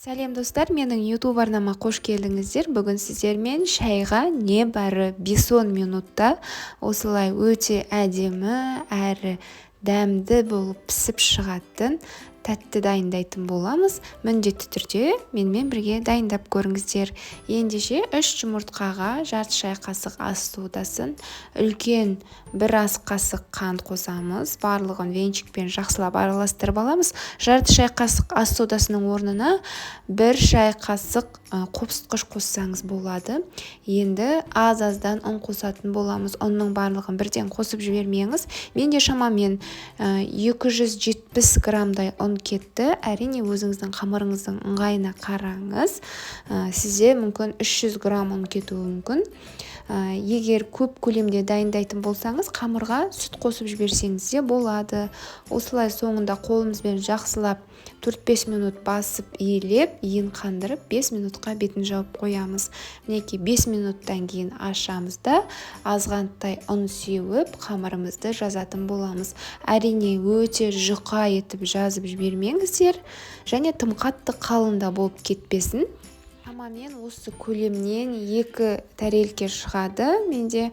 Сәлем, достар! Менің YouTube арнама қош келдіңіздер! Бүгін сіздермен шайға небәрі 5-10 минутта осылай өте әдемі әрі дәмді болып пісіп шығатын тәтті дайындайтын боламыз. Міндетті түрде менімен бірге дайындап көріңіздер. Ендеше, 3 жұмыртқаға жарты шай қасық ас содасын, үлкен бір ас қасық қант қосамыз. Барлығын венчикпен жақсылап араластырып аламыз. Жарты шай қасық ас содасының орнына 1 шай қасық қопсытқыш қоссаңыз болады. Енді аз-аздан ұн қосатын боламыз. Ұнның барлығын бірден қосып жібермеңіз. Менде шамамен 270 граммдай ұн кетті. Әрине, өзіңіздің қамырыңыздың ыңғайына қараңыз. Сізде мүмкін 300 грамм ұн кетуі мүмкін. Егер көп көлемде дайындайтын болсаңыз, қамырға сүт қосып жіберсеңіз де болады. Осылай соңында қолымызбен жақсылап 4-5 минут басып, илеп, иін қандырып, 5 минутқа бетін жауып қоямыз. Мінекей, 5 минуттан кейін ашамыз да, азғантай ұн сеуіп, қамырымызды жазатын боламыз. Әрине, өте жұқа етіп жазып жібермеңіздер және тым қатты қалың да болып кетпесін. Шамамен осы көлемнен екі тәрелке шығады менде.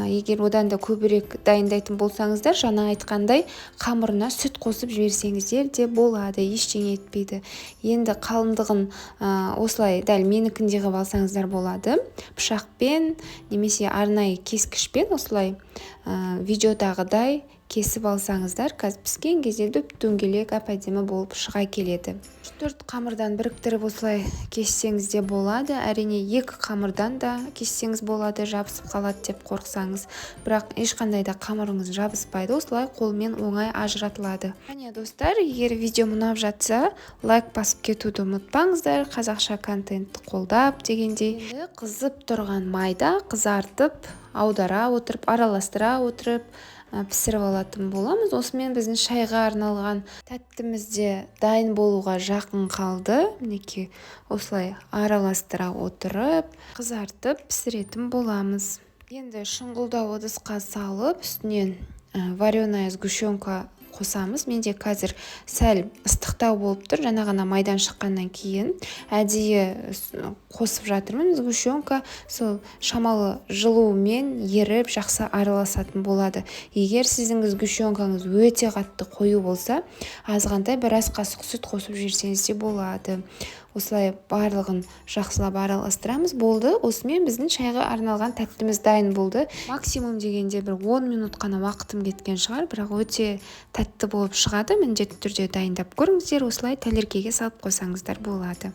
Егер одан да көбірек дайындайтын болсаңыздар, жаңа айтқандай, қамырына сүт қосып жіберсеңіздер де болады, ештеңе етпейді. Енді қалыңдығын осылай дәл менікіндей қылып алсаңыздар болады. Пышақпен немесе арнайы кескішпен осылай видеодағыдай кесіп алсаңыздар, қазір піскен кезде дөп дөңгелек, әп әдемі болып шыға келеді. Үш, төрт қамырдан біріктіріп, осылай кессеңіз де болады. Әрине, екі қамырдан да кессеңіз болады, жабысып қалады деп қорықсаңыз. Бірақ ешқандай да қамырыңыз жабыспайды, осылай қолмен оңай ажыратылады. Және, достар, егер видео ұнап жатса, лайк басып кетуді ұмытпаңыздар, қазақша контентті қолдап дегендей. Енді қызып тұрған майда қызартып, аудара отырып, араластыра отырып пісіріп алатын боламыз. Осымен біздің шайға арналған тәттіміз де дайын болуға жақын қалды. Мінекей, осылай араластыра отырып, қызартып пісіретін боламыз. Енді шұңғылдау ыдысқа салып, үстінен вареная сгущенка қосамыз. Менде қазір сәл ыстықтау болып тұр, жаңа ғана майдан шыққаннан кейін әдейі қосып жатырмын. Сгущенка сол шамалы жылуымен еріп, жақсы араласатын болады. Егер сіздің сгущенкаңыз өте қатты қою болса, азғантай, бір ас қасық сүт қосып жіберсеңіз де болады. Осылай барлығын жақсылап араластырамыз. Болды, осымен біздің шайға арналған тәттіміз дайын болды. Максимум дегенде бір 10 минут қана уақытым кеткен шығар, бірақ өте тәтті болып шығады. Міндетті түрде дайындап көріңіздер. Осылай тәлеркеге салып қойсаңыздар болады.